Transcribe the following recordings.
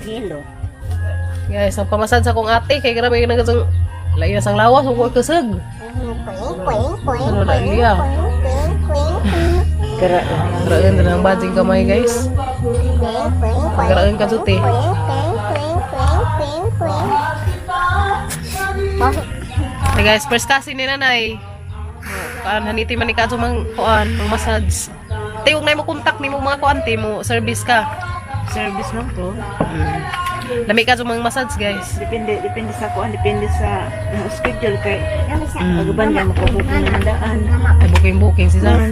Hilo. Guys, ang pamasad sa akong ate kay grabe na kasang lain sang lawas ug kusog. Ano na iya? Kara. Grabe na ang badging kamay, guys. Pagkaraan ka jud. Hey guys, first kasi ni nanay. Kuan haniti man ni kadto mang kuan, mang massage. Te, ug nay mo contact nimo mga kuan te mo service ka. Service man ko. Lami ka mang massage, guys. Depende depende sa kuan, depende sa schedule kay pagaban niya makabuking ng daan. Ay, booking booking si Zara.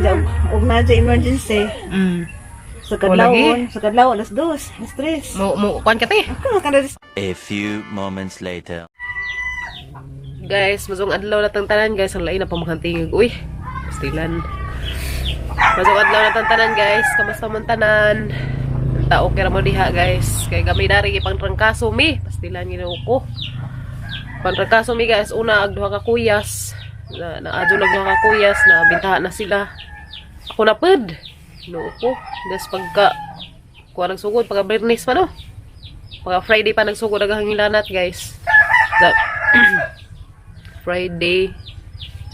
Og na emergency. Sa kadlawon, sa kadlawon alas 2, alas 3. Mo mo kuan ka te. Ako kada A few moments later. Guys, masong adlaw na tang tanan, guys, ang lain na pamakantingig. Uy, pastilan. Masong adlaw na tang tanan, guys. Kamusta man tanan? Ang tao kira mo diha, guys. Kay kami dari ipang trangkaso mi. Pastilan ginoo ko. Pang trangkaso mi, guys, una ag duha ka kuyas. Na naadyo lang duha ka kuyas na bintahan na sila. Ako na pud. Ginoo ko. Des pagka kuha nagsugod pagka Biyernes pa no. Pagka Friday pa nagsugod ang hangilanat, guys. Friday.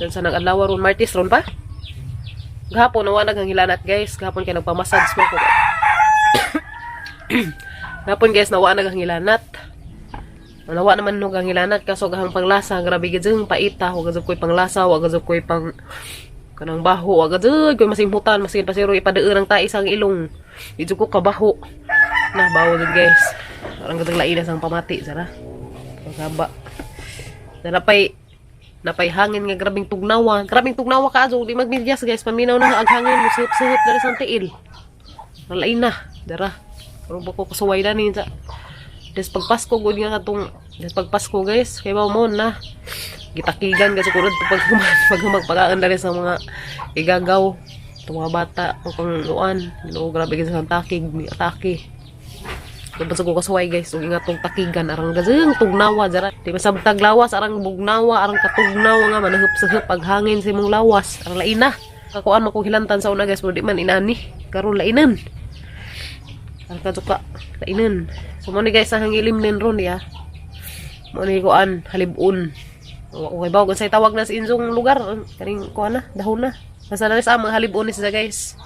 Diyan sa nag-adlaw ron, Martes ron pa. Gahapon nawa naghangilanat, guys. Gahapon kay nagpamassage mo ko. Gahapon, guys, nawa naghangilanat. Nawa naman no ganghilanat kaso gahang panglasa grabe gid jud paita wa gud koy panglasa wa gud koy pang kanang baho wa gud koy masimhutan masin pasiro ipadeur ang tae sang ilong. Di jud ko kabaho. Na bawo jud, guys. Parang gud lain na sang pamati sara. Pagkaba. Na napay hangin nga grabing tugnawa. Grabing tugnawa ka di magmedyas, guys. Paminaw na ang hangin musuhop-suhop dara sa tiil. Lain na dara. Pero ba ko kasuway na ni sa Des pagpasko gud nga katong des pagpasko, guys, kay mo na gitakigan kasi kurod pag pag pagkaan dali sa mga igagaw itong mga bata o kang luan. Ginoo, grabe gid sa takig ni atake. Dapat sa ko kasuway, guys, ug ingat tong takigan arang gazeng tugnawa jara. Di masabtag lawas arang bugnawa arang katugnaw nga manahop-sahop ag hangin sa imong lawas. Arang lain na. Kakuan man kong hilantan sa una, guys, pero di man inani. Karon lainan. Arang kadto lainan. So mo ni, guys, ang hangilim nin ron ya. Mo ni kuan halibon. Wa ko kay bawag unsay tawag na sa inyong lugar kaning kuan na dahon na. Basta na sa amang halibon ni siya, guys.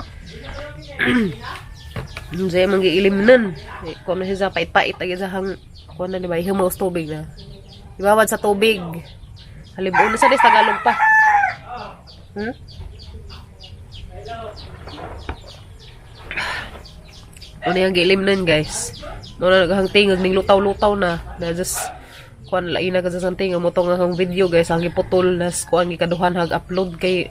Siya mang giilimnan. Eh, kuan na siya pait-pait agi sa hang kuan na di ba himaw sa tubig na. Ibabad sa tubig. Halibon na sa des Tagalog pa. Ano yung giilimnan, guys? No na naghang tingog ning lutaw-lutaw na. Na just kuan lain na kasi sa tingog mo tong ang video, guys, ang giputol nas kuan gikaduhan hag upload kay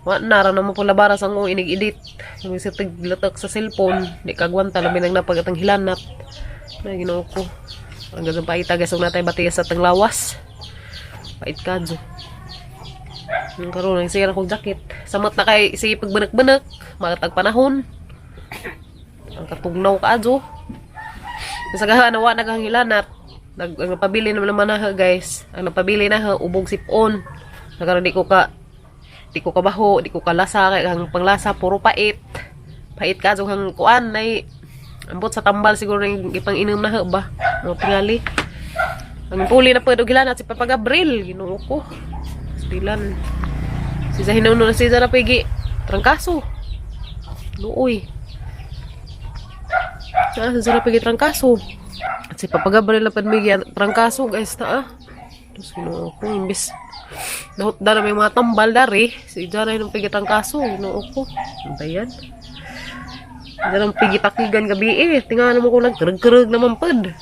wa na ra na mo pula sa ngo inig-edit. Yung sa tiglatak sa cellphone, di kagwanta labi nang napagatang hilanat. Na Ginoo ko. Ang gazong paita, guys, ug natay batiya sa tanglawas. Pait kadyo. Ang karon ang sira kong jacket. Samot na kay sige pagbanak-banak, magatag panahon. Ang katugnaw kaadyo. Sa gahan nawa naghangilanat. Ang napabili naman naman na, guys. Ang napabili na ha, ubog sipon. Nakaroon di ko kabaho, di ko kalasa kay ang panglasa puro pait. Pait ka hang kuan nay ambot sa tambal siguro ning ipang inom na ha ba. Mo tingali. Ang puli na pwede gilanat si Papa Gabriel, Ginoo ko. Stilan. Si sa hinuno na si Zara pigi trangkaso. Luoy. Ah, si Zara pigi trangkaso. At si Papa Gabriel na pud migi trangkaso, guys, na ah. Tapos Ginoo ko imbis nahutda na may mga tambal dari. Si Zara yung pigi trangkaso, Ginoo ko. Ano ba yan? Diyan ang pigi takigan gabi eh. Tingnan mo ko nagkarag-karag naman pud.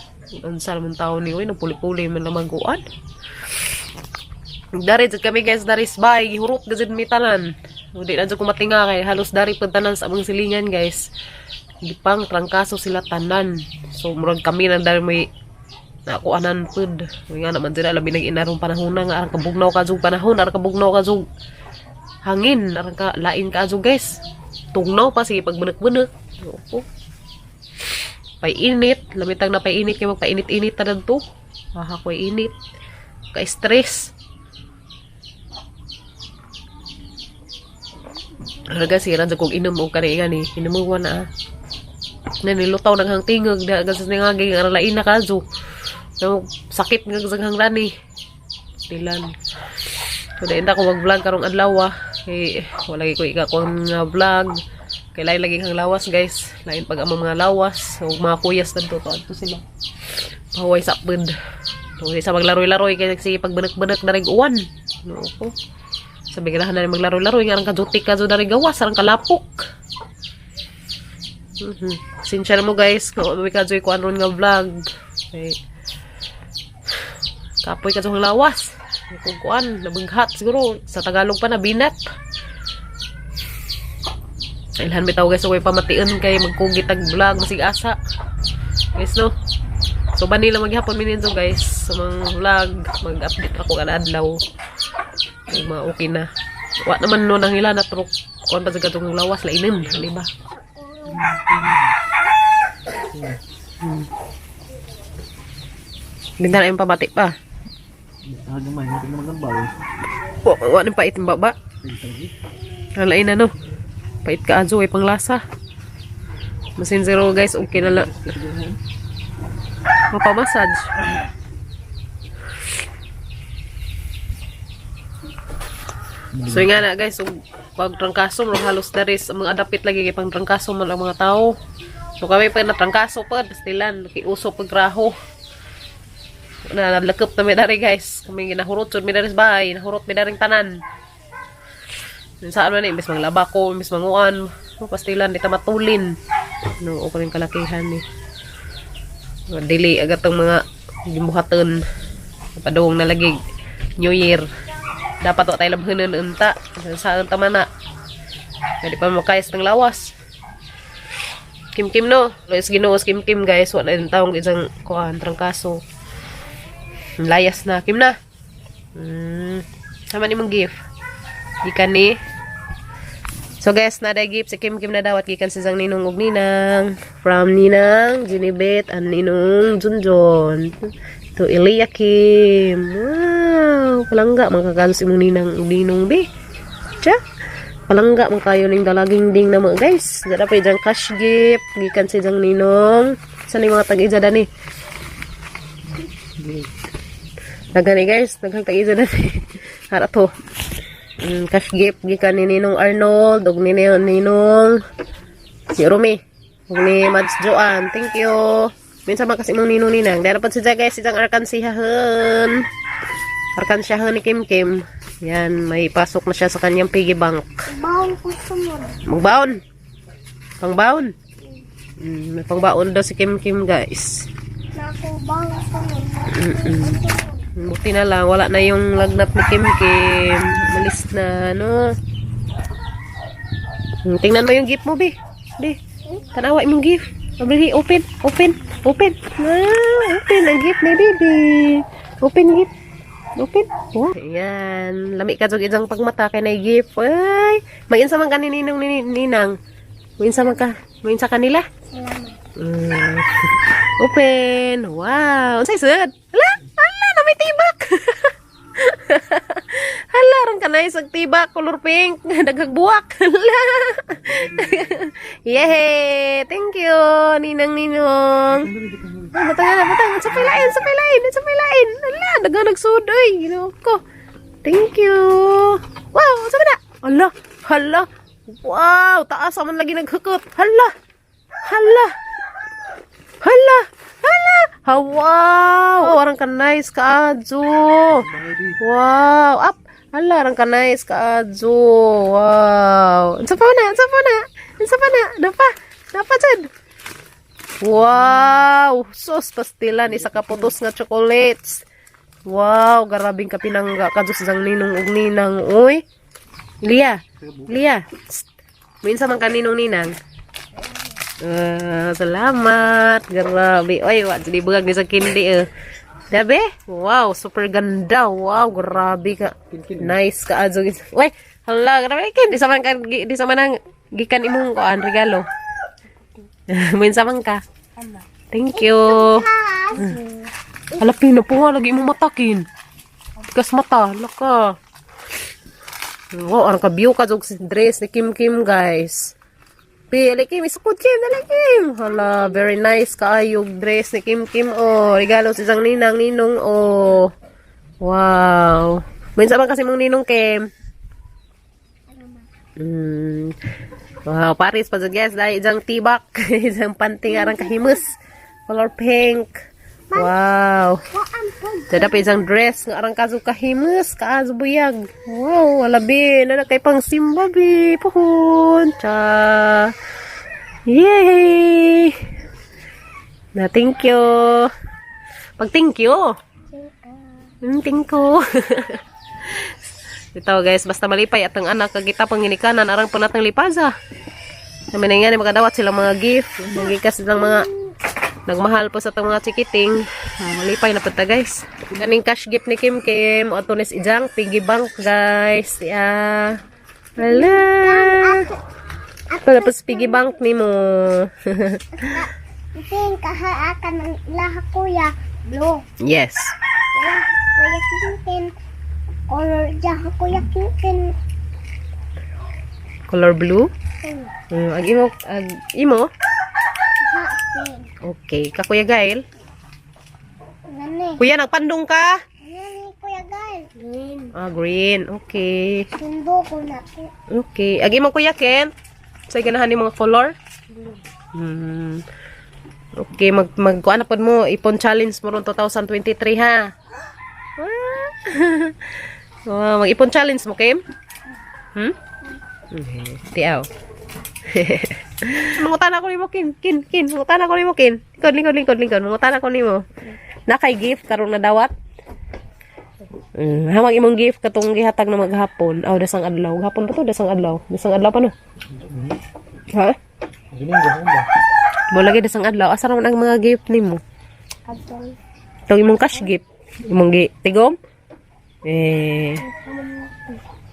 Ang sa naman tao ni Uy, nagpuli-puli man naman kuan. Dari jud kami, guys, dari bay, gihurot gud mi tanan. Di na jud ko matinga kay halos dari pud tanan sa among silingan, guys. Gipang trangkaso sila tanan. So murag kami nang dari may nakuanan pud. Uy nga naman dira labi nag inarong panahon na nga arang kabugnaw ka jud panahon, arang kabugnaw ka jud hangin, arang ka lain ka jud, guys. Tugnaw pa sige pagbunak-bunak. Opo. Pay-init, lamitang na pay-init kay magpainit-init ta dadto. Aha koy init. Ka-stress. Raga sira jud kog inom og kani gani. Inom na ah. Na nilutaw naghang tingog da sa ningagi nga lain na kazo. So, sakit nga sa hang lani. Tilan. So, dahil ko mag-vlog karong adlaw ah. Kay, wala ko ikakuang nga vlog. Kay lain lagi kang lawas, guys. Lain pag among mga lawas. So, mga kuyas na to. To sila. Pahuway sa apod. So, di sa maglaroy-laroy. Kaya nagsige pagbanak-banak na rin uwan. No, ko. Sabi ganahan na rin maglaroy-laroy. Nga rang kajuti ka na rin gawas. Arang kalapok. Sinsya na mo, guys. Kung may kadyoy ko anon nga vlog. Kay, kapoy ka sa lawas. Kung kuan, nabughat siguro. Sa Tagalog pa na, binat. Ilhan bitaw, guys, okay pamation kay magkugit ag vlog, masig asa. Guys, no? So, bani lang maghapon mininzo, guys, sa mga vlog, mag-update ako kada adlaw. Kay mga okay na. Wa naman no nang ila na truk. Kuan pa sa katong lawas lainim, di ba? Ganda na yung pamati pa. Gamay, hindi naman ang bawal. Wa wa nang pait ang baba. Lain na no. Pait ka ajo ay panglasa. Masin zero, guys, okay na lang. Mapamassage. So yun nga na, guys, so, pag trangkaso, murag halos daris, ang mga adapit lagi kay pang trangkaso man ang mga tao. So kami pa na trangkaso pa, pastilan, nakiuso pag graho. Na nalakop na mi dari, guys. Kami ginahurot jud mi dari sa bahay, nahurot mi daring tanan. Saan man eh, imbes manglaba ko, imbes manguan, oh, pastilan, di ta matulin. No, okay rin kalakihan eh. Dili agad tong mga gibuhaton. Padung na lagi New Year. Dapat wa tayo labhanon unta. Saan ta man na? Pwede pa makayas ng lawas. Kim Kim no. Luis Ginoo Kim Kim, guys. Wala yung taong isang kuan trangkaso. Layas na. Kim na. Sama ni mong gift. Gikan ni. So guys, na gift si Kim Kim na dawat gikan sa isang ninong ug ninang. From Ninang Junibet and Ninong Junjun. To Elia Kim. Wow, palangga man kakalos imong ninang ug ninong be. Tsa. Palangga man kayo ning dalaging ding na mga guys. Dara pa diyang cash gift gikan sa isang ninong. Sa ning mga tag-ija dani. Daghan ni, guys, daghang tag-ija dani. Hara to. Cash gift gikan ni Ninong Arnold ug ni Ninong si Rumi ug ni Mads Joan. Thank you. Minsan man kasi imong ninong ninang. Dara pa siya, guys, siyang arkansiyahan. Arkansiyahan ni Kim Kim. Yan, may pasok na siya sa kanyang piggy bank. Bawal ko sunod. Magbaon. Pangbaon. May pangbaon daw si Kim Kim, guys. Nako, bawal sunod. Buti na lang, wala na yung lagnat ni Kim Kim. Malis na, no? Tingnan mo yung gift mo, be. Be, tanawa imong gift. Mabili, open, open, open. Ah, open ang gift ni baby. Open gift. Open. Oh. Ayan. Lami ka jud isang pagmata kay na gift. Ay, mag-insa man ka ni ninong ninang. Mag-insa man ka. Mag-insa kanila. Salamat. Open. Wow. Unsay sud? Hala, hala, na may tibak. Hala, rang kanay sa tibak, color pink, daghang buwak. Hala. Yay! Thank you, ninang ninong. Ah, batang na, batang. Sa pailain, sa pailain, sa pailain. Hala, daghang nagsud oy. Ginoo ko. Thank you. Wow, sa na? Hala, hala. Wow, taas man lagi naghukot. Hala. Hala. Hala! Hala! Ha, wow! Warang ka nice ka, Adzo. Wow! Up! Hala, arang ka nice ka, Adzo. Wow! Unsa pa na? Unsa pa na? Unsa pa na? Napa? Napa dyan? Wow! Sus, pastilan. Isa ka putos nga chocolates. Wow! Garabing ka pinangga ka Diyos sang ninong ug ninang. Uy! Lia! Lia! Psst. Minsan man ka ninong ninang. Ah, salamat. Grabe. Oy, wa di bulag ni sa kindi eh. Dabe? Wow, super ganda. Wow, grabe ka. Nice ka adyo. Uy, hala, grabe kin. Di sa man ka di sa man ang gikan imong kuan regalo. Minsa man ka. Thank you. Hala, pino po nga lagi imong matakin. Tigas mata, hala ka. Wow, ang ka-view ka jud sa dress ni Kim Kim, guys. Pi, ali Kim, isukod Kim, dali Kim. Hala, very nice kaayog dress ni Kim Kim. Oh, regalo sa isang ninang ninong. Oh. Wow. Minsan ba kasi mong ninong Kim? Wow, Paris pa dyan, guys. Dahil isang tibak, isang panting arang kahimus. Color pink. Wow. Waan po. Dada pa isang dress nga arang kaso kahimus, kaaso buyag. Wow, wala bi. Nana kay pang simba bi. Puhon. Cha. Yay! Na thank you. Pag thank you. Thank you. Ito guys, basta malipay at ang anak kag kita panginikanan arang panatang lipaza. Namin na nga ni makadawat silang mga gift, magikas silang mga nagmahal po sa itong mga chikiting. Ah, malipay na punta guys. Ganing cash gift ni Kim Kim, ato ni si Ijang piggy bank guys. Yeah. Hala. Tapos piggy bank nimo. Pink kahaakan ng ilaha kuya. Blue. Yes. Ilaha kuya Kinkin. Color jaha kuya Kinkin. Color blue. Pink. Ag imo ag imo. Ha, pink. Okay, ka Kuya Gail. Gani. Kuya nagpandong ka? Gani kuya Gail. Green. Ah, green. Okay. Sundo ko na po. Okay. Agi mo Kuya Ken. Sa ganahan ni mga color? Okay, mag mag kuan na pod mo ipon challenge mo ron 2023 ha. Ah. Wow, mag-ipon challenge mo, Kim? Okay, tiaw. Mangutana ko nimo, Kim. Kin, Kin, mangutana ko nimo, Kin. Lingkod, lingkod, lingkod, lingkod. Mangutana ko nimo. Nakay gift karon na dawat. Hamag imong gift katong gihatag na maghapon. Aw, dasang adlaw. Hapon pa to, dasang adlaw. Dasang adlaw pa no. Ha? Domingo, ano ba? Mo lagi dasang adlaw. Asa raman ang mga gift nimo? Katong. Itong imong cash gift. Imong gi tigom? Eh.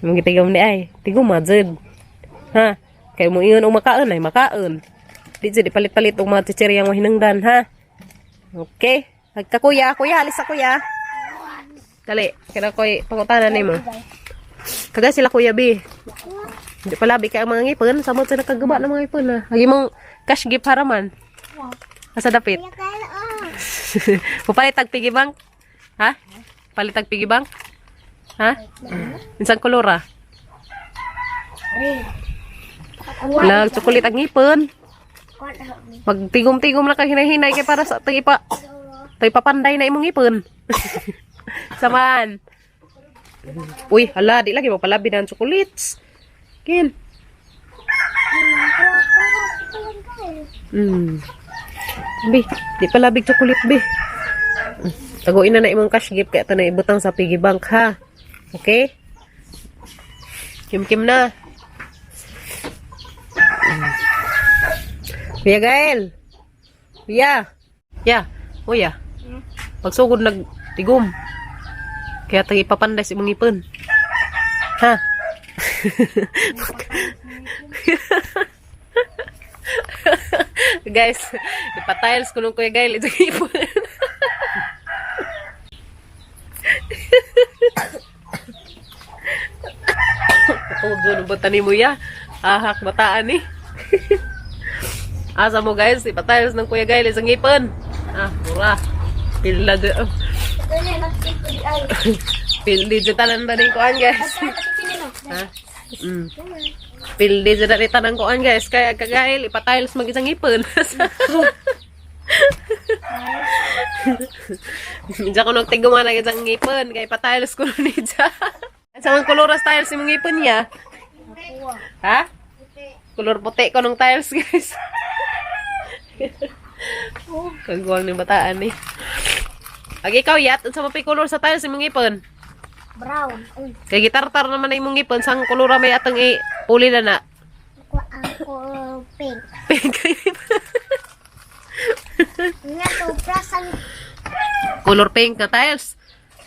Imong gitigom ni ay. Tigom ma jud. Ha? Kay mo ingon og makaon ay makaon. Di jud ipalit-palit og mga chichiryang mahinungdan ha. Okay. Hagka kuya, kuya alis sa kuya. Dali, kaya koy pangutana nimo. Kaga sila kuya B. Di pala bi kay ang mga ngipon, samot sila kagaba ng mga ngipon ha. Agi mong cash gift haraman. Asa dapit? Kuya Gail ah. Papalit tag piggy bank? Ha? Palit tag piggy bank? Ha? Minsang kolor ah? Red. Lag, chocolate ang ngipon. Magtigom-tigom na ka hinahinay kay para sa tagipa. Tagipapanday na imong ngipon. Saman. Uy, hala, di lagi mapalabi na ang chocolates. Kin. Bi, di palabig chocolate, bi. Taguin na na imong cash gift kaya ito na ibutang sa piggy bank ha. Okay? Kim-kim na. Kuya Gael. Kuya. Ya. Kuya. Pagsugod nagtigom. Kaya tayo ipapanday sa imong ngipon. Ha? Guys, ipatiles ko nung Kuya Gael itong ipon. Tudo no bata ni mo ya. Ahak bataan ni. Asa mo guys, ipatiles ng Kuya Gael isang ipon. Ah, mura. Pila de. Pildi dyan tanan na rin kuan guys. Ha? Pildi dyan na rin tanan kuan guys. Kaya kagail, ipatiles mag isang ipon. Diyan ko nagtiguma na isang ngipon. Kaya ipatiles ko nun niya. Sa mga kolor tiles yung ngipon niya. Ha? Kolor puti ko nung tiles guys. Oh, kagwang ng bataan eh. Ag ikaw yat, unsa man kolor sa tiles imong ngipon? Brown. Uy, Kay gitartar naman na imong ngipon sang kolor may atong i puli na na. ako ang color pink. Pink. Nga to, brasan. Color pink na tiles.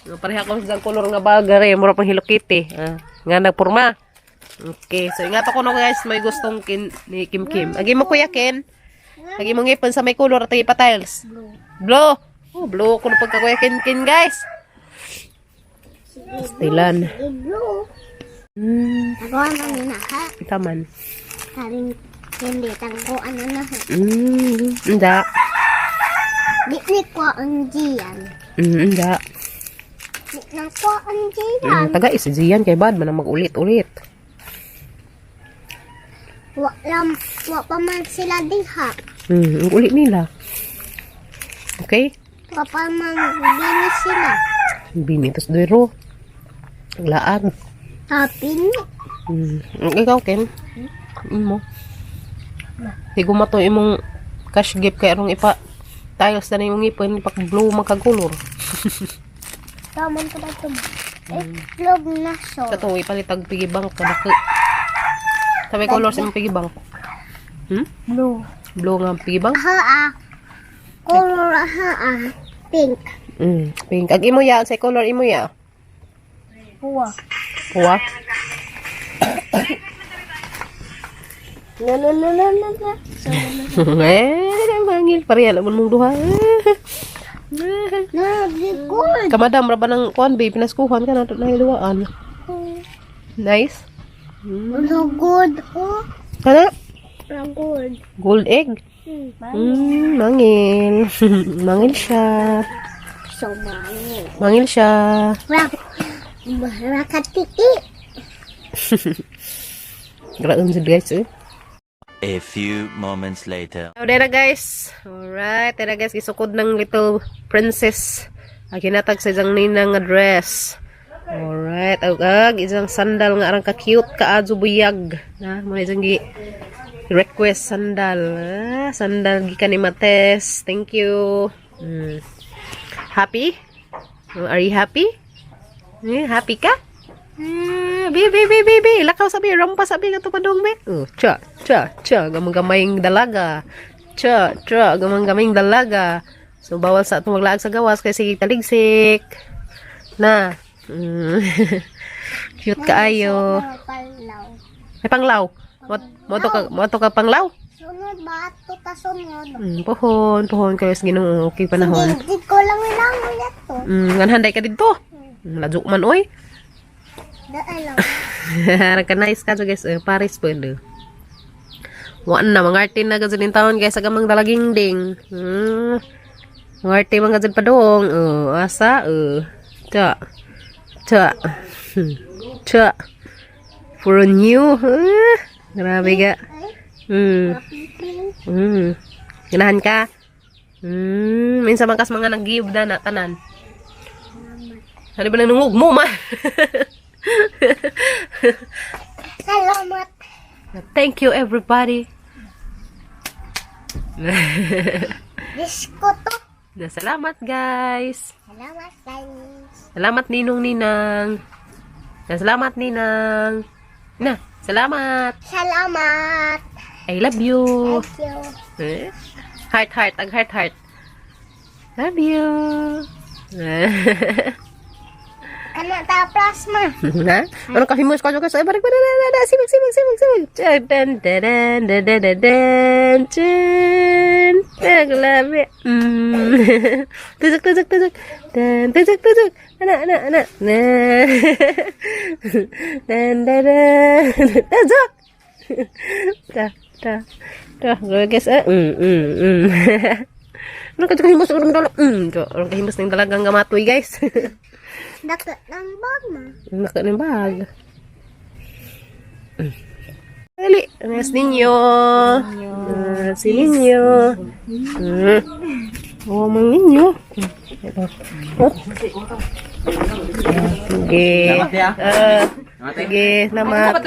Nga pareha ko sa color nga bagay, mura pang Hello Kitty. Ah, nga nagporma. Okay, so ingat ako no guys, may gustong kin, ni Kim Kim. Agi mo Kuya Ken. Agi mo ngipon sa may color at ipa tiles. Blue. Blue. Oh, blue kuno pagka Kuya Ken Ken guys. Pastilan. Sige, blue. Nagawa na nila ha. Taman. Karing Hindi tangko ano na. Hindi. Di ni ko ang Gian. Hindi. Di na ko ang Gian. Taga isa Gian kay bad man ang mag-ulit-ulit. Wa lam, wa pa man sila diha. Ang ulit nila. Okay? Wa pa man bini sila. Bini tas duero. Laag. Happy ni. Ikaw, Ken. Mo. Di gumato imong cash gift kay arong ipa tiles na imong ipon ipa blue magkagulor. Taman ko ba ito? Itlog na so. Sa to ipalitag piggy bank kadako. Sabi color sa imong piggy bank. Blue. Blue nga piggy bank. Ha ah. Color ha ah. Pink. Pink. Ag imo ya sa color imo ya. Huwa. Puwa. No, no, no, no, no, no. Eh, mangil pareha naman mong duha. No, di good. Kamadam ra ba ng kuan babe pinaskuhan ka na to nahiluwaan. Nice. No good. Oh, Kana no good. gold egg. Mangil. Mangil siya. So, mangil. Mangil siya. Rak, rakatiki. Grabe sa guys eh. A few moments later. So, na guys. Alright, tara guys, gisukod ng little princess. Ang kinatag sa isang ninang nga dress. Alright, ag ag isang sandal nga arang ka cute ka adyo buyag. Na, mo na isang gi request sandal. Ah, sandal gikan ni Mates. Thank you. Happy? Are you happy? Eh, happy ka? Eh, bi, bi, bi, bi, bi. Lakaw sabi, rampa sabi nga to padong be. Oh, cha, cha, cha, gamang-gamayng dalaga. Cha, cha, gamang-gamayng dalaga. So, bawal sa atong maglaag sa gawas kasi sige taligsik. Na. Cute kaayo. Palaw. May panglaw. Mo to ka panglaw? Sunod ba? Ito ta sunod. Pohon, pohon kayo sa Ginoo okay panahon. Hindi ko lang lang ulit to. Nganhan day ka didto. Ladyo man oy. Daan lang. Nagka-nice ka guys. Eh, Paris pwede. Waan na, mga arte na gazin in taon guys. Agamang dalaging ding. Mga arte mga gazin pa doong. Asa. Ta. Ta. Ta. For a new. Grabe ga. Ganahan ka? Minsan man kas mga nag-give na na tanan. Ano ba nangungog mo man? Salamat. Thank you everybody. Wish ko to. Na salamat guys. Salamat guys. Salamat ninong ninang. Na salamat ninang. Na, salamat. Salamat. I love you. Thank you. Eh? Heart heart, ag heart heart. Love you. Kana ta plasma. Ha? Ano ka himus ko sa balik balik balik sibag sibag sibag sibag. Dan dan dan dan dan dan dan dan. Taglabi. Tusok tusok tusok. Dan tusok tusok. Ana ana ana. Na. Dan dan dan. Tusok. Ta ta. Ta, guys eh. Ano ka himus ko dalo. Ano ka himus ning dalagang gamatoy guys. Dapat ng bag ma. Naka ng bag. Dali. Mas ninyo. Ah, si ninyo. Oh, mang ninyo. Ito. Oh. Sige. Salamat, ya. Ah, sige, salamat.